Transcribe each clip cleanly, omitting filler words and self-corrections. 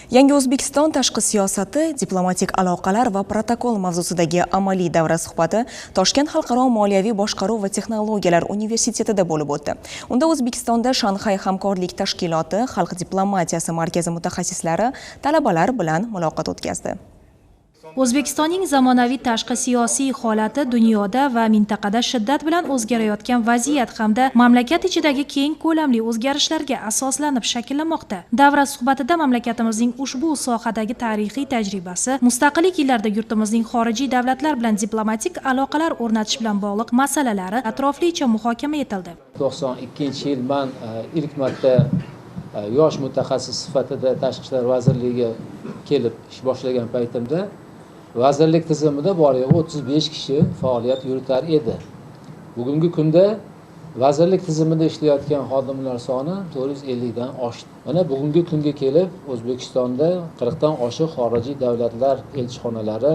Yangi O'zbekiston tashqi siyosati, diplomatik aloqalar va protokol mavzusidagi amaliy davra suhbati Toshkent xalqaro moliyaviy boshqaruv va texnologiyalar universitetida bo'lib o'tdi. Unda O'zbekistonda Shanxay hamkorlik tashkiloti xalq diplomatiyasi markazi mutaxassislari talabalar bilan muloqot o'tkazdi. O'zbekistonning zamonaviy tashqi siyosiy holati dunyoda va mintaqada shiddat bilan o'zgarayotgan vaziyat hamda mamlakat ichidagi keng ko'lamli o'zgarishlarga asoslanib shakllanmoqda. Davra suhbatida mamlakatimizning ushbu sohadagi tarixiy tajribasi, mustaqillik yillarida yurtimizning xorijiy davlatlar bilan diplomatik aloqalar o'rnatish bilan bog'liq masalalari atroflicha muhokama etildi. 92-yil man ilk marta yosh mutaxassis sifatida Tashqi ishlar vazirligiga kelib ish boshlagan paytimda vazirlik tizimida bor yo'g'i 35 kishi faoliyat yuritar edi. Bugungi kunda vazirlik tizimida ishlayotgan xodimlar soni 450 dan oshdi. Mana bugungi kunga kelib O'zbekistonda 40 dan oshiq xorijiy davlatlar elchixonalari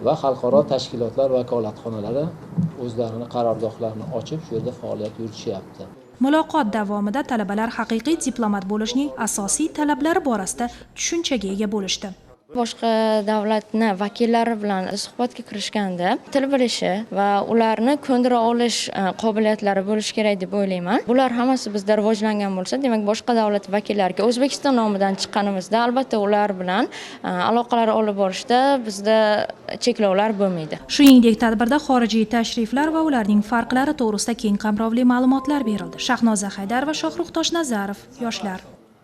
va xalqaro tashkilotlar vakolatxonalari o'zlarini qarorgohlarini ochib, shu yerda faoliyat yuritishyapti. Muloqot davomida talabalar haqiqiy diplomat bo'lishning asosiy talablari borasida tushunchaga ega bo'lishdi. Boshqa davlatni vakillari bilan suhbatga kirishganda til bilishi va ularni ko'ndira olish qobiliyatlari bo'lishi kerak deb o'ylayman. Bular hammasi bizda rivojlangan bo'lsa, demak boshqa davlat vakillariga O'zbekiston nomidan chiqqanimizda albatta ular bilan aloqalar olib borishda bizda cheklovlar bo'lmaydi. Shuningdek, tadbirda xorijiy tashriflar va ularning farqlari to'g'risida keng qamrovli ma'lumotlar berildi. Shahnoza Haydarova, Shohrux Toshnazarov, Yoshlar.